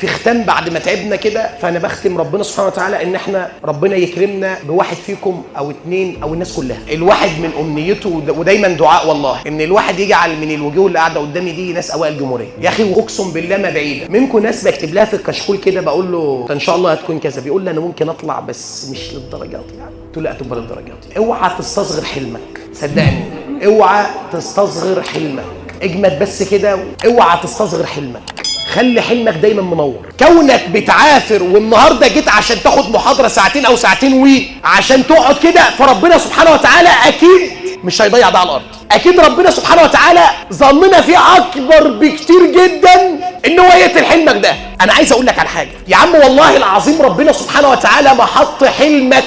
في ختام بعد ما تعبنا كده، فانا بختم ربنا سبحانه وتعالى ان احنا ربنا يكرمنا بواحد فيكم او اتنين او الناس كلها. الواحد من امنيته ودايما دعاء والله ان الواحد يجعل من الوجوه اللي قاعدة قدامي دي ناس اوائل الجمهورية. يا اخي واقسم بالله ما بعيدة منكم ناس بكتب لها في الكشكول كده بقول له ان شاء الله هتكون كذا، بيقول لي انا ممكن اطلع بس مش للدرجات يعني. قلت له لا تبقى للدرجات. اوعى تستصغر حلمك، صدقني اوعى تستصغر حلمك، اجمد بس كده، اوعى تستصغر حلمك، خلي حلمك دايما منور. كونك بتعافر والنهارده جيت عشان تاخد محاضرة ساعتين او ساعتين وي عشان تقعد كده، فربنا سبحانه وتعالى اكيد مش هيضيع ده على الارض. اكيد ربنا سبحانه وتعالى ظننا فيه اكبر بكتير جدا ان هو يقتل حلمك ده. انا عايز اقول لك على حاجة يا عم، والله العظيم ربنا سبحانه وتعالى ما حط حلمك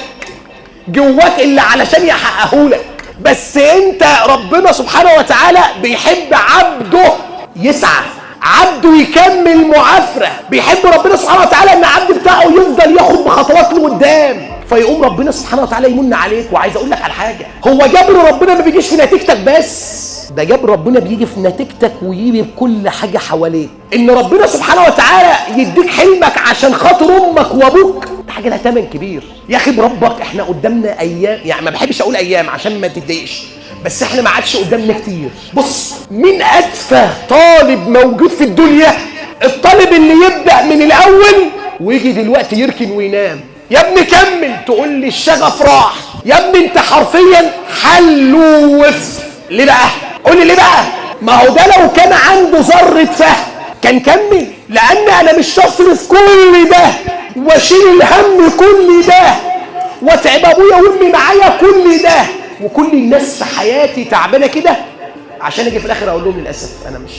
جواك الا علشان يحققه لك، بس انت ربنا سبحانه وتعالى بيحب عبده يسعى، عبده يكمل معافرة، بيحب ربنا سبحانه وتعالى ان عبد بتاعه يفضل ياخد بخطوات لقدام، فيقوم ربنا سبحانه وتعالى يمن عليك. وعايز اقول لك على حاجة، هو جبر ربنا ما بيجيش في نتيجتك بس، ده جبر ربنا بيجي في نتيجتك ويجي بكل حاجة حواليك. ان ربنا سبحانه وتعالى يديك حلمك عشان خاطر امك وابوك، ده حاجة لها ثمن كبير. يا اخي بربك احنا قدامنا ايام، يعني ما بحبش اقول ايام عشان ما تتضايقش، بس احنا ما عادش قدامنا كتير. بص، مين اتفه طالب موجود في الدنيا؟ الطالب اللي يبدا من الاول ويجي دلوقتي يركن وينام. يا ابني كمل، تقول لي الشغف راح. يا ابني انت حرفيا حلوف. ليه بقى؟ قول لي ليه بقى؟ ما هو ده لو كان عنده ذره فهم كان كمل، لان انا مش هصرف كل ده واشيل الهم كل ده واتعب ابويا وامي معايا كل ده وكل الناس في حياتي تعبانة كده عشان اجي في الاخر اقول لهم للاسف انا مش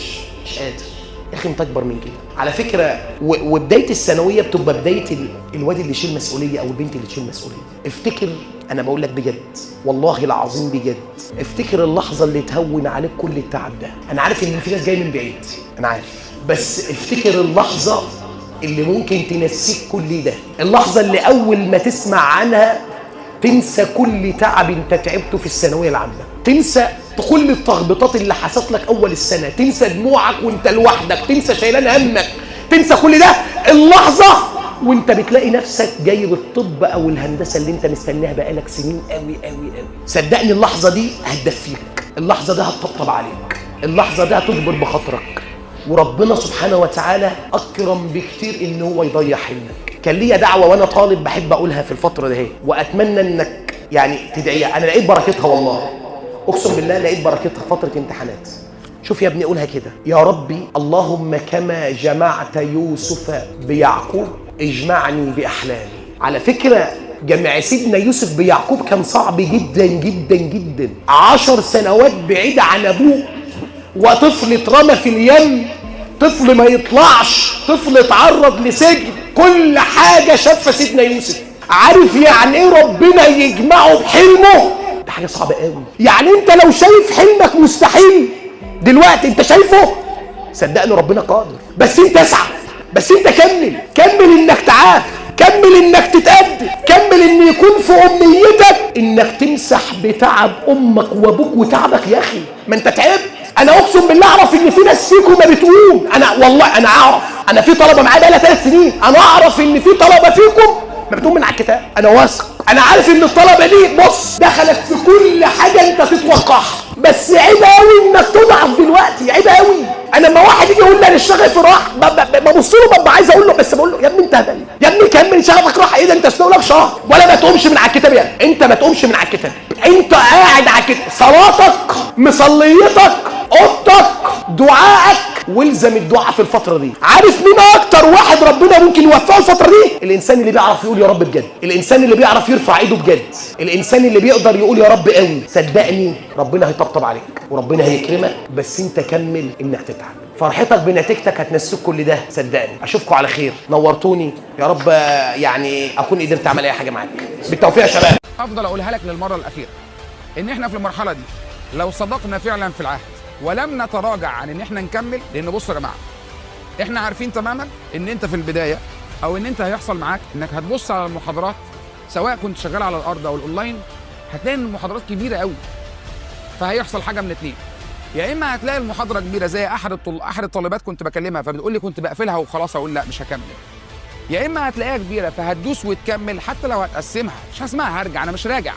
قادر. يا اخي انت اكبر من كده على فكرة. وبداية الثانوية بتبقى بداية الواد اللي يشيل مسؤولية او البنت اللي تشيل مسؤولية. افتكر، انا بقول لك بجد والله العظيم بجد، افتكر اللحظة اللي تهون عليك كل التعب ده. انا عارف ان في ناس جاية من بعيد، انا عارف، بس افتكر اللحظة اللي ممكن تنسيك كل ده، اللحظة اللي اول ما تسمع عنها تنسى كل تعب انت تعبته في الثانوية العامة، تنسى كل التخبيطات اللي حصلت لك اول السنة، تنسى دموعك وانت لوحدك، تنسى شيلان همك، تنسى كل ده. اللحظة وانت بتلاقي نفسك جايب الطب او الهندسة اللي انت مستناها بقالك سنين قوي قوي قوي. صدقني اللحظة دي هتدفيك، اللحظة دي هتطبطب عليك، اللحظة دي هتجبر بخاطرك. وربنا سبحانه وتعالى اكرم بكتير ان هو يضيع حلمك. كان ليا دعوه وانا طالب بحب اقولها في الفترة دي، واتمنى انك يعني تدعيها. انا لقيت بركتها والله، اقسم بالله لقيت بركتها فترة امتحانات. شوف يا ابني قولها كده، يا ربي اللهم كما جمعت يوسف بيعقوب اجمعني باحلامي. على فكرة جمع سيدنا يوسف بيعقوب كان صعب جدا جدا جدا، 10 سنوات بعيد عن ابوه، وطفل اترمى في اليم، طفل ما يطلعش، طفل اتعرض لسجن، كل حاجة شافها سيدنا يوسف. عارف يعني ايه ربنا يجمعه بحلمه؟ ده حاجة صعبة قوي. يعني انت لو شايف حلمك مستحيل دلوقتي انت شايفه، صدقني ربنا قادر، بس انت اسعى، بس انت كمل، كمل انك تعافى، كمل انك تتقدم، كمل ان يكون في امنيتك انك تمسح بتعب امك وابوك وتعبك. يا اخي ما انت تعبت. انا اقسم بالله اعرف ان في ناس فيكم ما بتقوم، انا والله انا اعرف، انا في طلبه معايا بقالها 3 سنين، انا اعرف ان في طلبه فيكم ما بتقوم من على الكتاب، انا واثق، انا عارف ان الطلبة دي بص دخلت في كل حاجة انت تتوقعها، بس عيب قوي انك تضعف دلوقتي، عيب قوي. انا لما واحد يجي يقول لي انا الشغف راح، ببص له ببقى عايز اقول له، بس بقول له يا ابني انت هبل، يا ابني كمل شغفك راح، ايه ده انت لك شهر ولا ما تقومش من على الكتاب، يعني انت ما تقومش من على الكتاب، انت قاعد على الكتاب، صلاتك، مصليتك، اوضتك، دعائك، والزم الدعاء في الفترة دي. عارف مين اكتر واحد ربنا ممكن يوفقه الفترة دي؟ الانسان اللي بيعرف يقول يا رب بجد، الانسان اللي بيعرف يرفع ايده بجد، الانسان اللي بيقدر يقول يا رب قوي. صدقني ربنا هيطبطب عليك وربنا هيكرمك، بس انت كمل انك تتعب. فرحتك بنتيجتك هتنسيك كل ده، صدقني. اشوفكم على خير، نورتوني يا رب، يعني اكون قدرت اعمل اي حاجة معاك. بالتوفيق يا شباب. افضل اقولها لك للمرة الاخيرة، ان احنا في المرحلة دي لو صدقنا فعلا في العهد ولم نتراجع عن ان احنا نكمل، لان بصوا يا جماعة احنا عارفين تماما ان انت في البداية او ان انت هيحصل معاك انك هتبص على المحاضرات سواء كنت شغال على الارض او الاونلاين، هتلاقي ان المحاضرات كبيرة قوي، فهيحصل حاجة من اتنين، يا اما هتلاقي المحاضرة كبيرة زي احد الطالبات كنت بكلمها فبتقول لي كنت بقفلها وخلاص اقول لا مش هكمل. يا اما هتلاقيها كبيرة فهتدوس وتكمل حتى لو هتقسمها، مش هسمعها هرجع، انا مش راجع،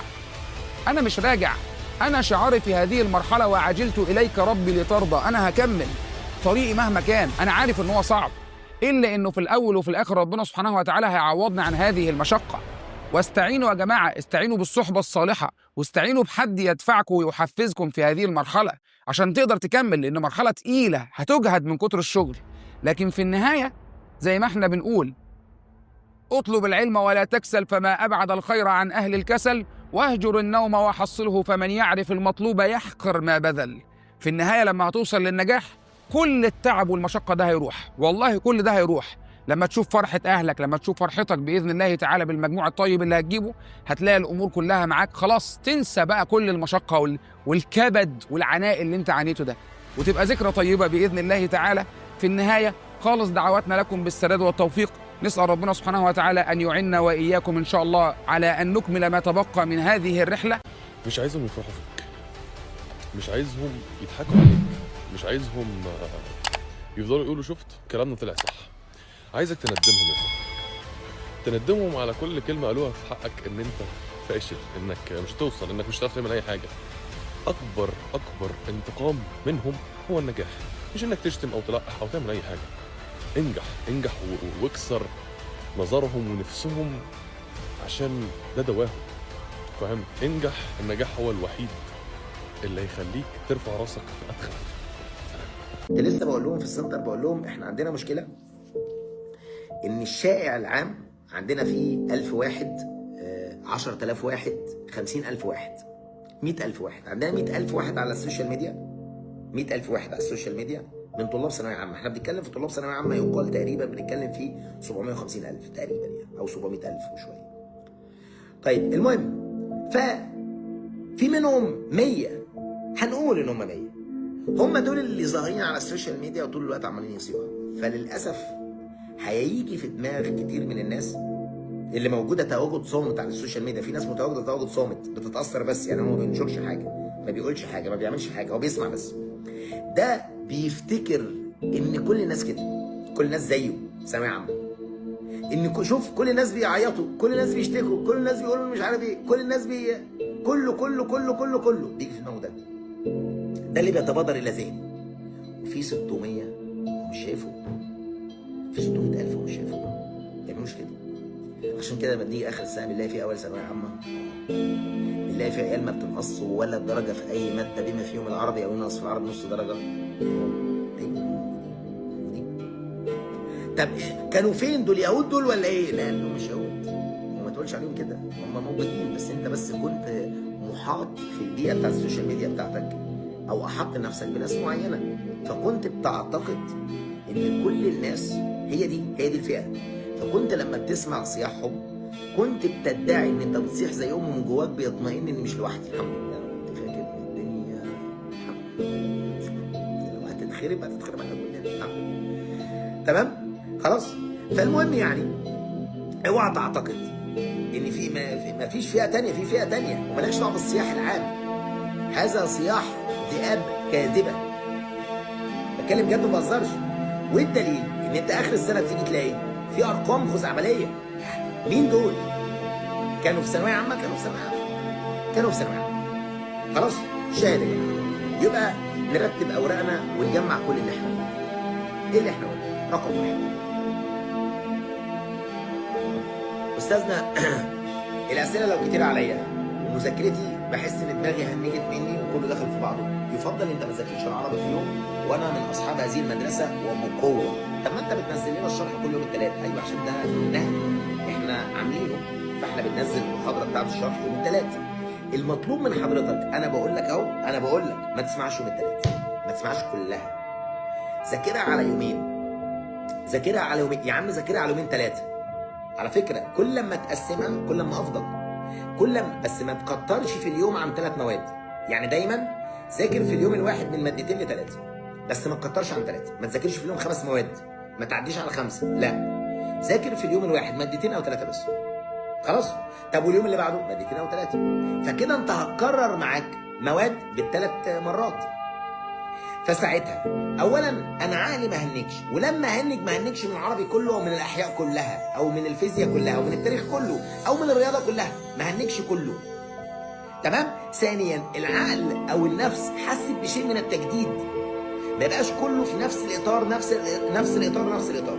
انا مش راجع، انا شعاري في هذه المرحلة وعجلت اليك ربي لترضى، انا هكمل طريقي مهما كان، انا عارف ان هو صعب، الا انه في الاول وفي الاخر ربنا سبحانه وتعالى هيعوضنا عن هذه المشقة. واستعينوا يا جماعة، استعينوا بالصحبه الصالحة، واستعينوا بحد يدفعكم ويحفزكم في هذه المرحلة عشان تقدر تكمل، لان مرحلة تقيلة هتجهد من كتر الشغل. لكن في النهاية زي ما احنا بنقول، اطلب العلم ولا تكسل فما ابعد الخير عن اهل الكسل، واهجر النوم وحصله فمن يعرف المطلوب يحقر ما بذل. في النهاية لما هتوصل للنجاح كل التعب والمشقة ده هيروح، والله كل ده هيروح. لما تشوف فرحة أهلك، لما تشوف فرحتك بإذن الله تعالى بالمجموع الطيب اللي هتجيبه، هتلاقي الأمور كلها معاك خلاص، تنسى بقى كل المشقة والكبد والعناء اللي انت عانيته ده، وتبقى ذكرى طيبة بإذن الله تعالى. في النهاية خالص دعواتنا لكم بالسداد والتوفيق، نسأل ربنا سبحانه وتعالى أن يعيننا وإياكم إن شاء الله على أن نكمل ما تبقى من هذه الرحلة. مش عايزهم يفرحوا فيك، مش عايزهم يضحكوا عليك، مش عايزهم يفضلوا يقولوا شفت كلامنا طلع صح. عايزك تندمهم يا صاحبي، تندمهم على كل كلمة قالوها في حقك، ان انت فاشل، انك مش هتوصل، انك مش هتعرف تعمل اي حاجة. اكبر اكبر انتقام منهم هو النجاح، مش انك تشتم او تلقح او تعمل اي حاجة. انجح، انجح واكسر نظرهم ونفسهم، عشان ده دواهم، فاهم؟ انجح، النجاح هو الوحيد اللي هيخليك ترفع راسك في ادخل. كنت لسه بقول لهم في السنتر، بقول لهم احنا عندنا مشكلة ان الشائع العام عندنا فيه 1000 واحد، 10000 واحد، 50000 واحد، 100000 واحد. عندنا 100000 واحد على ال social media، 100000 واحد على ال social media من طلاب ثانوية عامة. احنا بنتكلم في طلاب ثانوية عامة يقال تقريبا بنتكلم في 750000 تقريبا يعني، او 700000 وشوية. طيب المهم، ففي منهم 100، هنقول ان هم 100، هم دول اللي ظاهرين على ال social media وطول الوقت عمالين يصيحوا. فللاسف هيجي في دماغ كتير من الناس اللي موجودة تواجد صامت على ال social media، في ناس متواجدة تواجد صامت بتتاثر بس، يعني هو ما بينشرش حاجة، ما بيقولش حاجة، ما بيعملش حاجة، هو بيسمع بس. ده بيفتكر ان كل الناس كده، كل الناس زيه ثانوية عامة، ان شوف كل الناس بيعيطوا، كل الناس بيشتكوا، كل الناس بيقولوا مش عارف ايه، كل الناس كله كله كله كله كله بيجي في دماغه. ده اللي بيتبادر الى ذهنه. وفي 600 ومش شايفه، في 600,000 ومش شايفه، ما بيعملوش كده. عشان كده لما بنيجي اخر السنة بنلاقي في اول ثانوية عامة، بنلاقي في عيال ما بتنقص ولا درجه في اي مادة بما فيهم العربي، او ينقص في العربي نص درجه. ايوه موجودين. طب كانوا فين دول؟ يهود دول ولا ايه؟ لا دول مش يهود، وما تقولش عليهم كده، هم موجودين، بس انت بس كنت محاط في البيئة بتاعت ال social media بتاعتك، او احط نفسك بناس معينة، فكنت بتعتقد ان كل الناس هي دي، هي دي الفئة. فكنت لما بتسمع صياحهم كنت بتدعي ان انت بتصيح زيهم، ومن جواك بيطمئن ان مش لوحدي. الحمد لله انا كنت فاكر ان الدنيا الحمد لله لو هتتخرب هتتخرب على كلنا، الحمد لله تمام خلاص. فالمهم يعني اوعى تعتقد ان في ما فيش فئة ثانية، في فئة ثانية ومالكش دعوه بالصياح العام. هذا صياح ذئاب كاذبة، بتكلم جد وما بهزرش. والدليل ان انت اخر السنة تيجي تلاقي في ارقام خزعبليه. مين دول؟ كانوا في ثانوية عامة، كانوا في ثانوية عامة، كانوا في ثانوية عامة. خلاص شاهد يا جماعة. يبقى نرتب اوراقنا ونجمع كل اللي احنا قلناه. ايه اللي احنا قلناه؟ رقم واحد، استاذنا الاسئلة لو كتير عليا ومذاكرتي بحس ان دماغي هنجت مني وكله دخل في بعضه، يفضل انت ما تذاكرش العربي في يوم، وانا من اصحاب هذه المدرسة وبقوة. طب ما انت بتنزل لنا الشرح كل يوم الثلاث. ايوه عشان ده نهج احنا عاملينه، فاحنا بننزل المحاضرة بتاعت الشرح يوم الثلاث. المطلوب من حضرتك، انا بقول لك اهو، انا بقول لك ما تسمعش يوم الثلاث، ما تسمعش كلها، ذاكرها على يومين، ذاكرها على يومين يا عم، ذاكرها على يومين ثلاثة. على فكرة كل ما تقسمها كل ما افضل، كل ما بس ما تكترش في اليوم عن 3 مواد، يعني دايما ذاكر في اليوم الواحد من مادتين لثلاثة، بس ما تكترش عن 3، ما تذاكرش في اليوم 5 مواد، ما تعديش على 5، لا ذاكر في اليوم الواحد مادتين او 3 بس خلاص. طب واليوم اللي بعده مادتين او 3، فكده انت هتكرر معاك مواد بال3 مرات. فساعتها اولا انا عقلي ما هنكش، ولما هنج ما هنكش من العربي كله او من الاحياء كلها او من الفيزياء كلها او من التاريخ كله او من الرياضة كلها، ما هنكش كله. تمام؟ ثانيا العقل او النفس حست بشيء من التجديد، ما يبقاش كله في نفس الاطار، نفس الاطار نفس الاطار.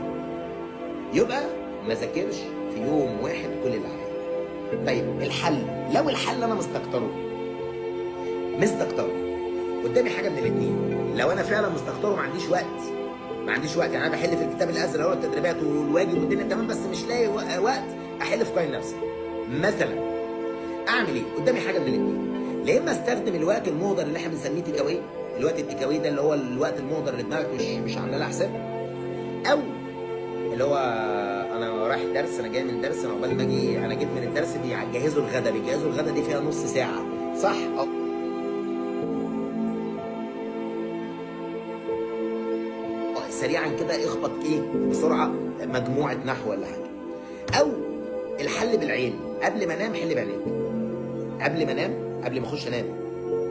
يبقى ما ذاكرش في يوم واحد كل اللي عليا. طيب الحل، لو الحل انا مستكتره قدامي حاجة من الاثنين. لو انا فعلا مستكتره وما عنديش وقت، يعني انا بحل في الكتاب الازرق والتدريبات والواجب والدنيا تمام، بس مش لاقي وقت احل في قانون نفسي مثلا، اعمل ايه؟ قدامي حاجة من الاثنين، يا اما استخدم الوقت المهدر اللي احنا بنسميه take away، الوقت ال take away ده اللي هو الوقت المهدر اللي دماغك مش عامله لها حساب، او اللي هو انا رايح درس، انا جاي من درس، انا عقبال ما اجي، انا جيت من الدرس بيجهزوا الغدا، بيجهزوا الغدا دي فيها نص ساعة، صح؟ سريعا كده اخبط ايه بسرعة مجموعة نحو ولا حاجة. او الحل بالعين، قبل ما انام حل بعينيك، قبل ما انام، قبل ما اخش انام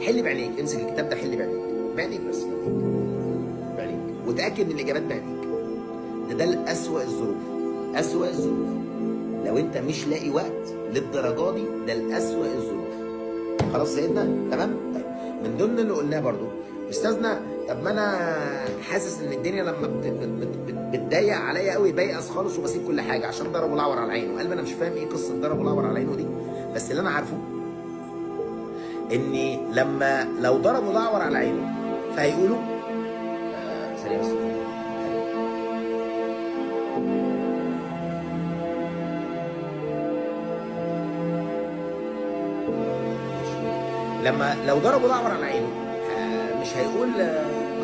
حل بعينيك، امسك الكتاب ده حل بعينيك، بعينيك بس، بعينيك، وتاكد من الاجابات بعينيك. ده الاسوأ الظروف، اسوأ الظروف لو انت مش لاقي وقت للدرجة دي، ده الاسوأ الظروف. خلاص سيدنا؟ تمام؟ طيب من ضمن اللي قلناه برضو استاذنا، طب ما انا حاسس ان الدنيا لما بتضيق عليا قوي بيأس خالص وبسيب كل حاجة عشان ضربوا الاعور على عينه. قال انا مش فاهم ايه قصة ضربوا الاعور على عينه دي، بس اللي انا عارفه ان لما لو ضربوا الاعور على عينه فهيقولوا سريع بس، لما لو ضربوا الاعور على عينه مش هيقول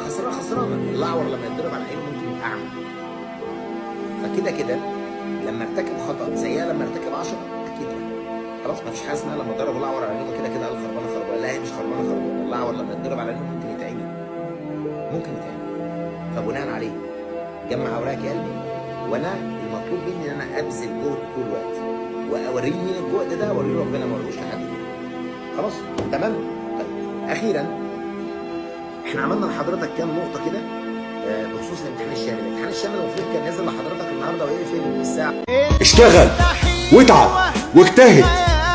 خسرانة خسرانة، الاعور لما يتضرب على عينه ممكن يبقى اعمى. فكده كده لما ارتكب خطا زيها لما ارتكب 10 اكيد لا، خلاص ما فيش حاجة اسمها لما ضربوا الاعور على عينه كده كده قال خربانة خربانة، لا هي مش خربانة خربانة، الاعور لما يتضرب على عينه ممكن يتعمي، ممكن يتعمي. فبناء عليه جمع اوراقك يا قلبي، وانا المطلوب مني ان انا ابذل جهد طول الوقت، واوريه مين الجهد ده، اوريه ربنا، ما اوريهوش لحد. خلاص تمام؟ طيب اخيرا احنا عملنا لحضرتك كام نقطة كده بخصوص الامتحان الشامل. الامتحان الشامل المفروض كان نازل لحضرتك النهارده ويقفل الساعة. اشتغل واتعب واجتهد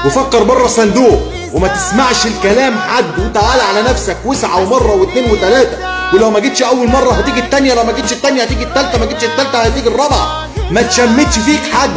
وفكر بره الصندوق وما تسمعش الكلام حد، وتعالى على نفسك واسعى ومرة واثنين وثلاثة، ولو ما جيتش اول مرة هتيجي الثانية، لو ما جيتش الثانية هتيجي الثالثة، ما جيتش الثالثة هتيجي الرابعة. ما تشمتش فيك حد،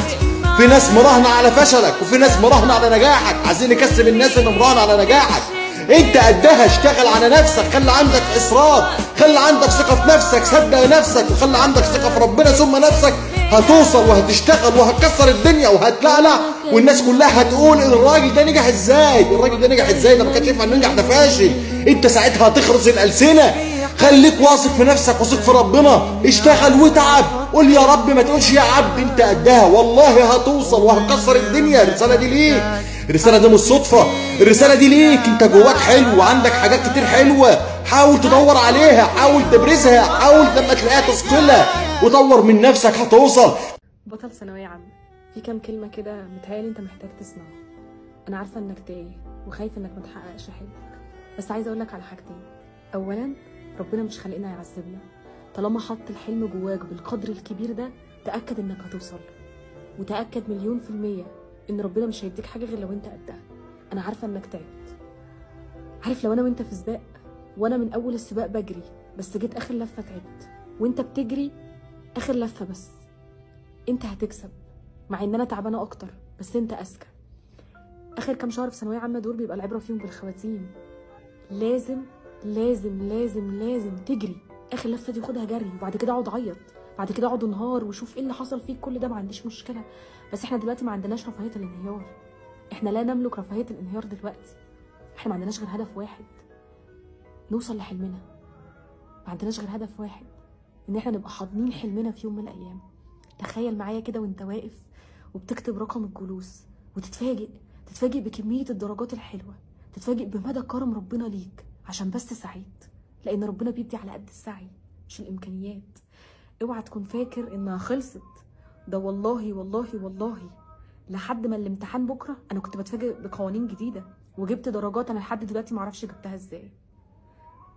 في ناس مراهنه على فشلك وفي ناس مراهنه على نجاحك. عايزين نكسب الناس اللي مراهنه على نجاحك. انت قدها، اشتغل على نفسك، خلي عندك اصرار، خلي عندك ثقة في نفسك، صدق نفسك وخلي عندك ثقة في ربنا ثم نفسك. هتوصل وهتشتغل وهتكسر الدنيا وهتلعلع، والناس كلها هتقول الراجل ده نجح ازاي، الراجل ده نجح ازاي، ده ما كانش ينفع ننجح، ده فاشل. انت ساعتها هتخرس الالسنة. خليك واثق في نفسك وثق في ربنا، اشتغل وتعب، قول يا رب، ما تقولش يا عبد، انت قدها والله هتوصل وهتكسر الدنيا. الرسالة دي ليك، الرسالة دي مش صدفة، الرسالة دي ليك، انت جواك حلو وعندك حاجات كتير حلوة، حاول تدور عليها، حاول تبرزها، حاول لما تلاقيها تثقلها، وطور من نفسك هتوصل. بطل ثانوية عامة، في كام كلمة كده متهيألي انت محتاج تسمعها. انا عارفة انك تايه وخايف انك ما تحققش حلمك، بس عايزة اقولك على حاجتين. اولا، ربنا مش خلقنا يعذبنا، طالما حط الحلم جواك بالقدر الكبير ده تأكد انك هتوصل، وتأكد 1,000,000% ان ربنا مش هيديك حاجة غير لو انت قدها. انا عارفة انك تعبت، عارف لو انا وانت في سباق وانا من اول السباق بجري، بس جيت اخر لفة تعبت وانت بتجري اخر لفة، بس انت هتكسب مع ان انا تعبانة اكتر، بس انت اذكى. اخر كام شهر في ثانوية عامة دول بيبقى العبرة فيهم بالخواتيم. لازم لازم لازم لازم تجري اخر لفه دي، خدها جري، وبعد كده اقعد عيط، بعد كده اقعد انهار وشوف ايه اللي حصل فيك، كل ده ما عنديش مشكلة، بس احنا دلوقتي ما عندناش رفاهية الانهيار، احنا لا نملك رفاهية الانهيار دلوقتي. احنا ما عندناش غير هدف واحد، نوصل لحلمنا. ما عندناش غير هدف واحد، ان احنا نبقى حاضنين حلمنا في يوم من الايام. تخيل معايا كده وانت واقف وبتكتب رقم الجلوس وتتفاجئ، تتفاجئ بكمية الدرجات الحلوة، تتفاجئ بمدى كرم ربنا ليك عشان بس سعيت، لان ربنا بيدي على قد السعي مش الامكانيات. اوعى تكون فاكر انها خلصت، ده والله والله والله لحد ما الامتحان بكره انا كنت بتفاجئ بقوانين جديدة وجبت درجات انا لحد دلوقتي معرفش جبتها ازاي.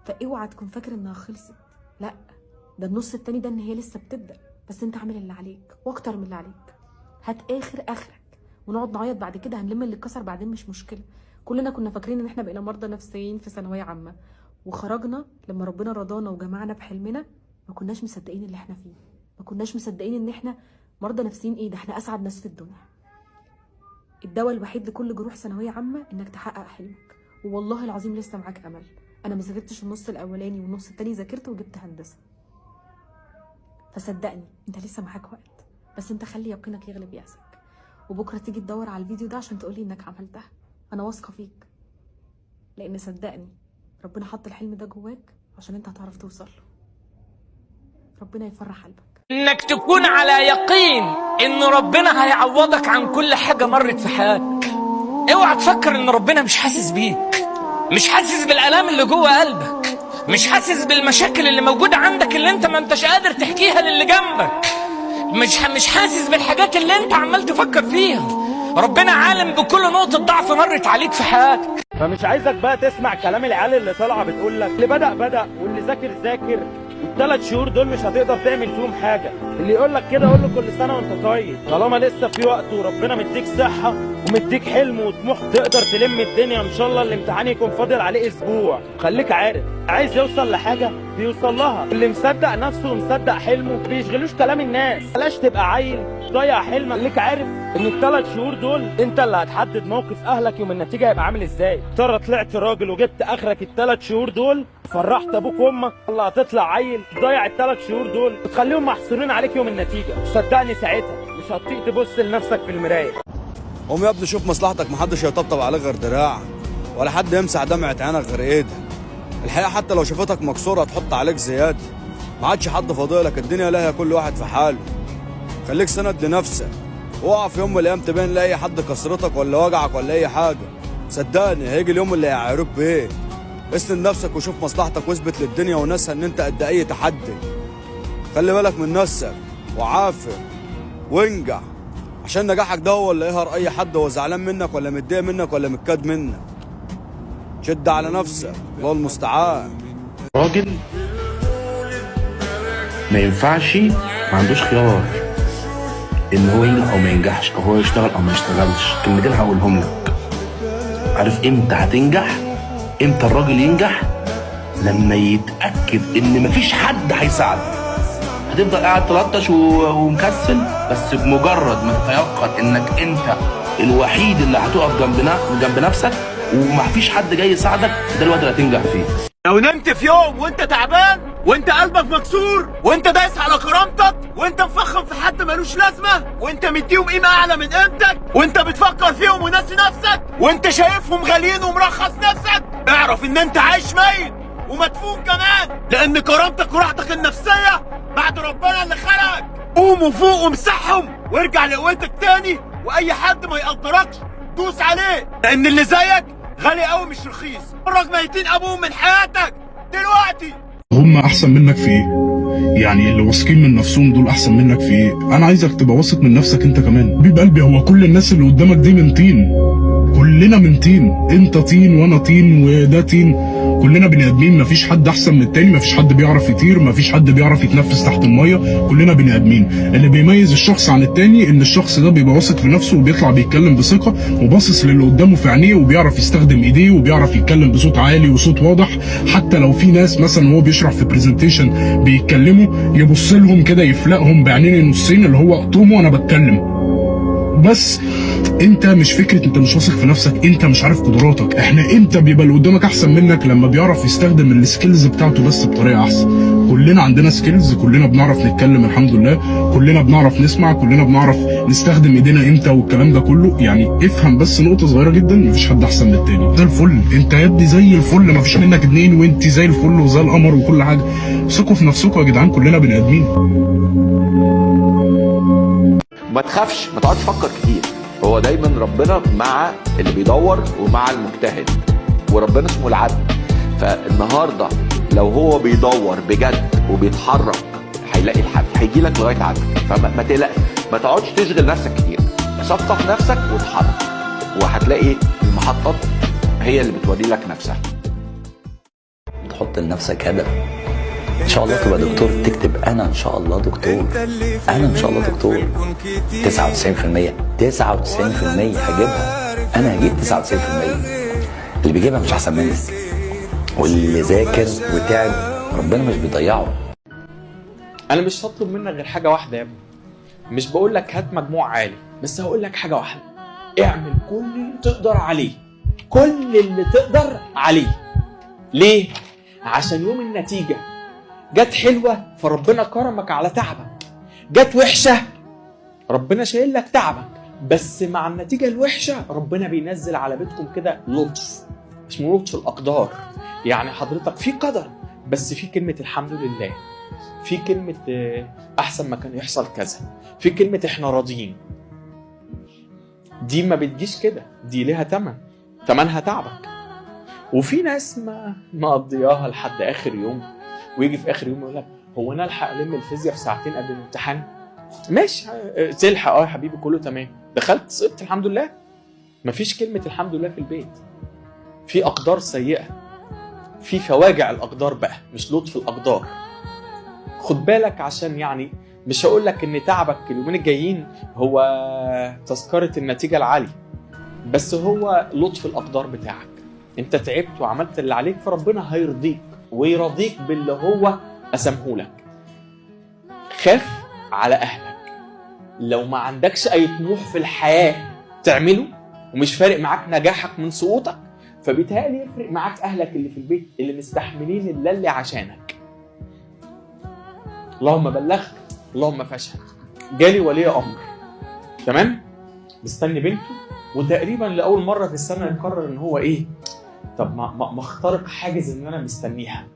فاوعى تكون فاكر انها خلصت، لا، ده النص التاني ده ان هي لسه بتبدا. بس انت عامل اللي عليك واكتر من اللي عليك. هات اخر اخرك ونقعد نعيط بعد كده، هنلم اللي اتكسر بعدين مش مشكلة. كلنا كنا فاكرين ان احنا بقينا مرضى نفسيين في ثانوية عامة، وخرجنا لما ربنا رضانا وجمعنا بحلمنا ما كناش مصدقين اللي احنا فيه، ما كناش مصدقين ان احنا مرضى نفسيين. ايه ده، احنا اسعد ناس في الدنيا. الدواء الوحيد لكل جروح ثانوية عامة انك تحقق حلمك، والله العظيم لسه معاك امل. انا ما ذاكرتش النص الاولاني والنص التاني ذاكرت وجبت هندسة، فصدقني انت لسه معاك وقت، بس انت خلي يقينك يغلب يأسك. وبكره تيجي تدور على الفيديو ده عشان تقولي انك عملتها. انا واثقة فيك، لان صدقني ربنا حط الحلم ده جواك عشان انت هتعرف توصل له. ربنا يفرح قلبك. انك تكون على يقين ان ربنا هيعوضك عن كل حاجة مرت في حياتك. اوعى تفكر ان ربنا مش حاسس بيك، مش حاسس بالالام اللي جوه قلبك، مش حاسس بالمشاكل اللي موجودة عندك اللي انت ما انتش قادر تحكيها للي جنبك، مش حاسس بالحاجات اللي انت عمال تفكر فيها. ربنا عالم بكل نقطة ضعف مرت عليك في حياتك. فمش عايزك بقى تسمع كلام العيال اللي طالعه بتقول لك اللي بدأ بدأ واللي ذاكر ذاكر، والثلاث شهور دول مش هتقدر تعمل فيهم حاجة. اللي يقول لك كده قول له كل سنة وانت طيب، طالما لسه في وقت وربنا مديك صحة ومديك حلم وطموح تقدر تلم الدنيا. ان شاء الله الامتحان يكون فاضل عليه اسبوع. خليك عارف، عايز يوصل لحاجة بيوصل لها. اللي مصدق نفسه ومصدق حلمه بيشغلوش كلام الناس. بلاش تبقى عيل ضيع حلمك. خليك عارف ان الثلاث شهور دول انت اللي هتحدد موقف اهلك يوم النتيجة هيبقى عامل ازاي. ترى طلعت راجل وجبت اخرك الثلاث شهور دول، فرحت ابوك وامك، الله هتطلع عيل ضيع الثلاث شهور دول وتخليهم محصورين عليك يوم النتيجة. صدقني ساعتها مش هتطيق تبص لنفسك في المراية. قوم يا ابني شوف مصلحتك، محدش هيطبطب عليك غير دراعك، ولا حد يمسح دمعة عينك غير ايدك. الحقيقة حتى لو شافتك مكسورة هتحط عليك زيادة. ما عادش حد فاضلك، الدنيا لاهية كل واحد في حاله. خليك سند لنفسك، اوعى في يوم من الايام تبين لاي حد كسرتك ولا وجعك ولا اي حاجة. صدقني هيجي اليوم اللي هيعايروك بيه. اسند نفسك وشوف مصلحتك واثبت للدنيا وناسها ان انت قد اي تحدي. خلي بالك من نفسك وعافر وانجح، عشان نجاحك ده هو اللي يقهر اي حد هو زعلان منك ولا متضايق منك ولا متكاد منك. شد على نفسك، الله المستعان. راجل ما ينفعش ما عندوش خيار ان هو ينجح او ما ينجحش، او هو يشتغل او ما يشتغلش. كلمتين هقولهم لك. عارف امتى هتنجح؟ امتى الراجل ينجح؟ لما يتاكد ان مفيش حد هيساعده. هتفضل قاعد تلطش ومكسل، بس بمجرد ما تتيقن انك انت الوحيد اللي هتقف جنب نفسك ومفيش حد جاي يساعدك، ده الوقت اللي هتنجح فيه. لو نمت في يوم وانت تعبان وانت قلبك مكسور وانت دايس على كرامتك وانت مفخم في حد ملوش لازمه وانت مديهم قيمة اعلى من قيمتك وانت بتفكر فيهم وناسي نفسك وانت شايفهم غاليين ومرخص نفسك، اعرف ان انت عايش ميت ومدفون كمان، لان كرامتك وراحتك النفسية بعد ربنا اللي خلقك. قوم وفوق وامسحهم وارجع لقوتك تاني، واي حد ما يقدركش دوس عليه، لان اللي زيك غالي قوي مش رخيص. خرج ميتين ابوهم من حياتك دلوقتي. هم احسن منك في ايه؟ يعني اللي واثقين من نفسهم دول احسن منك في ايه؟ انا عايزك تبقى واثق من نفسك انت كمان. حبيب قلبي، هو كل الناس اللي قدامك دي من طين، كلنا من طين، انت طين وانا طين وده طين، كلنا بني ادمين، مفيش حد احسن من التاني، مفيش حد بيعرف يطير، مفيش حد بيعرف يتنفس تحت المية، كلنا بني ادمين. اللي بيميز الشخص عن التاني ان الشخص ده بيبقى واثق في نفسه وبيطلع بيتكلم بثقة وباصص للي قدامه في عينيه، وبيعرف يستخدم ايديه وبيعرف يتكلم بصوت عالي وصوت واضح. حتى لو في ناس مثلا وهو بيشرح في presentation بيتكلموا يبص لهم كده يفلقهم بعينين نصين، اللي هو اقطمه وانا بتكلم. بس انت مش فكرة انت مش واثق في نفسك، انت مش عارف قدراتك. احنا امتى بيبقى اللي قدامك احسن منك؟ لما بيعرف يستخدم ال skills بتاعته بس بطريقة احسن. كلنا عندنا skills، كلنا بنعرف نتكلم الحمد لله، كلنا بنعرف نسمع، كلنا بنعرف نستخدم ايدينا امتى والكلام ده كله. يعني افهم بس نقطة صغيرة جدا، مفيش حد احسن من التاني. ده الفل، انت يا ابني زي الفل، مفيش منك اتنين، وانت زي الفل وزي القمر وكل حاجة. ثقوا في نفسكم يا جدعان، كلنا بني ادمين. ما تخافش، ما تقعدش تفكر كتير. هو دايما ربنا مع اللي بيدور ومع المجتهد، وربنا اسمه العدل. فالنهارده لو هو بيدور بجد وبيتحرك هيلاقي الحل، هيجي لك لغاية عندك. فما تقلقش، ما تقعدش تشغل نفسك كتير، ثقف نفسك واتحرك، وهتلاقي المحطات هي اللي بتوري لك نفسها. تحط لنفسك هدف. ان شاء الله تبقى دكتور، تكتب انا ان شاء الله دكتور، انا ان شاء الله دكتور. 99% 99% هجيبها، انا هجيب 99%. اللي بيجيبها مش احسن منك، واللي ذاكر وتعب ربنا مش بيضيعه. انا مش هطلب منك غير حاجة واحدة يا ابني، مش بقول لك هات مجموع عالي، بس هقول لك حاجة واحدة: اعمل كل اللي تقدر عليه، كل اللي تقدر عليه. ليه؟ عشان يوم النتيجة جت حلوة فربنا كرمك على تعبك، جت وحشة ربنا شايل لك تعبك، بس مع النتيجة الوحشة ربنا بينزل على بيتكم كده لطف، اسمه لطف الاقدار. يعني حضرتك في قدر، بس في كلمة الحمد لله، في كلمة احسن ما كان يحصل كذا، في كلمة احنا راضيين. دي ما بتجيش كده، دي ليها تمن، تمنها تعبك. وفي ناس ما مقضياها لحد اخر يوم، ويجي في اخر يوم يقول لك هو انا الحق الم الفيزياء في ساعتين قبل الامتحان؟ ماشي تلحق، اه يا حبيبي كله تمام، دخلت سقطت الحمد لله. مفيش كلمة الحمد لله في البيت. في اقدار سيئه، في فواجع الاقدار بقى، مش لطف الاقدار. خد بالك، عشان يعني مش هقول لك ان تعبك اليومين الجايين هو تذكره النتيجة العالية، بس هو لطف الاقدار بتاعك. انت تعبت وعملت اللي عليك، فربنا هيرضيك ويرضيك باللي هو قسمهولك. خاف على اهلك، لو ما عندكش اي طموح في الحياة تعمله ومش فارق معاك نجاحك من سقوطك، فبيتهيألي يفرق معاك اهلك اللي في البيت اللي مستحملين اللي عشانك. اللهم بلغت اللهم فاشهد. جالي ولي امر، تمام، مستني بنته، وتقريبا لاول مرة في السنة يقرر ان هو ايه، طب ما اخترق حاجز ان انا مستنيها.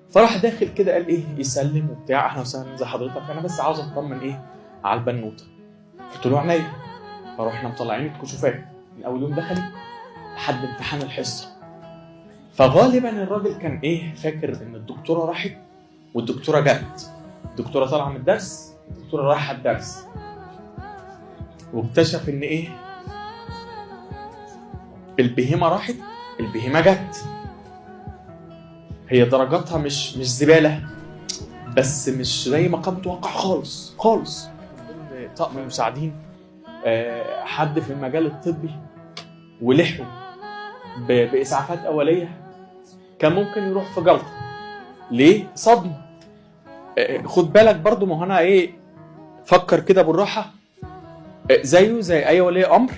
فراح داخل كده قال ايه، يسلم وبتاع، اهلا وسهلا زي حضرتك، انا بس عاوز اطمن ايه على البنوته. قلت له عينيا. فروحنا مطلعين الكشوفات من اول يوم دخلت لحد امتحان الحصة. فغالبا الراجل كان ايه، فاكر ان الدكتورة راحت والدكتورة جت، الدكتورة طالعه من الدرس، الدكتورة رايحة الدرس، واكتشف ان ايه، البهيمة راحت البهيمة جت. هي درجاتها مش زبالة، بس مش زي ما كان متوقع خالص خالص. من ضمن طقم المساعدين حد في المجال الطبي، ولحقوا باسعافات اوليه، كان ممكن يروح في جلطة. ليه؟ صدمة. خد بالك برضو، ما هو انا ايه، فكر كده بالراحة، زيه زي اي ولي امر،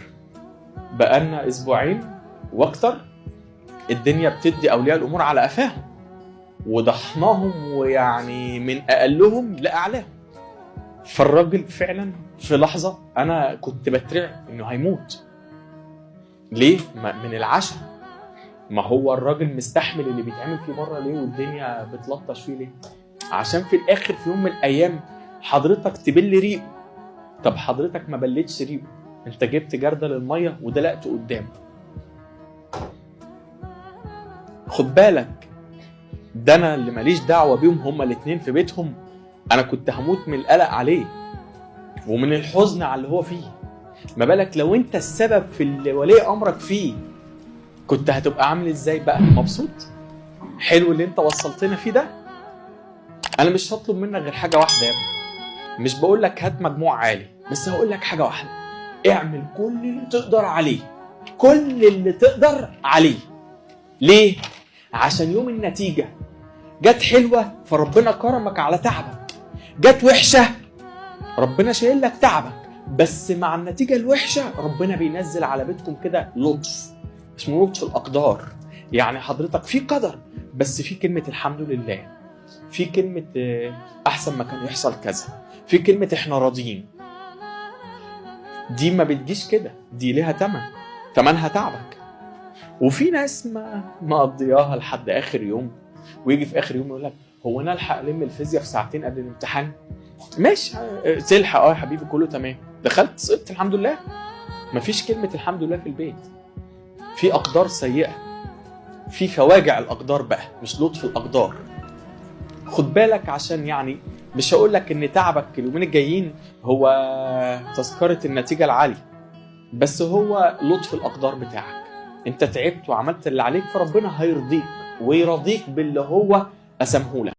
بقالنا اسبوعين واكتر الدنيا بتدي اولياء الامور على قفاهم وضحناهم، ويعني من اقلهم لاعلاهم. فالراجل فعلا في لحظة انا كنت بترعب انه هيموت. ليه؟ من العشاء. ما هو الراجل مستحمل اللي بيتعمل فيه بره ليه، والدنيا بتلطش فيه ليه؟ عشان في الاخر في يوم من الايام حضرتك تبل ريقه. طب حضرتك ما بلتش ريقه، انت جبت جردل المية ودلقته قدامه. خد بالك، ده انا اللي ماليش دعوه بيهم، هما الاتنين في بيتهم. انا كنت هموت من القلق عليه ومن الحزن على اللي هو فيه. ما بالك لو انت السبب في اللي ولي امرك فيه، كنت هتبقى عامل ازاي بقى؟ مبسوط؟ حلو اللي انت وصلتنا فيه ده. انا مش هطلب منك غير حاجة واحدة يا ابني، مش بقول لك هات مجموع عالي، بس هقول لك حاجة واحدة: اعمل كل اللي تقدر عليه، كل اللي تقدر عليه. ليه؟ عشان يوم النتيجة جت حلوة فربنا كرمك على تعبك، جت وحشة ربنا شايل لك تعبك، بس مع النتيجة الوحشة ربنا بينزل على بيتكم كده لطف، اسمه لطف الاقدار. يعني حضرتك في قدر، بس في كلمة الحمد لله، في كلمة احسن ما كان يحصل كذا، في كلمة احنا راضيين. دي ما بتجيش كده، دي ليها تمن، تمنها تعبك. وفي ناس ما مقضياها لحد اخر يوم، ويجي في اخر يوم يقول لك هو انا الحق الم الفيزياء في ساعتين قبل الامتحان؟ ماشي تلحق، اه يا حبيبي كله تمام، دخلت سقطت الحمد لله. مفيش كلمة الحمد لله في البيت. في اقدار سيئه، في فواجع الاقدار بقى، مش لطف الاقدار. خد بالك، عشان يعني مش هقول لك ان تعبك اليومين الجايين هو تذكره النتيجة العالية، بس هو لطف الاقدار بتاعك. انت تعبت وعملت اللي عليك، فربنا هيرضيك ويرضيك باللي هو قسمهولك.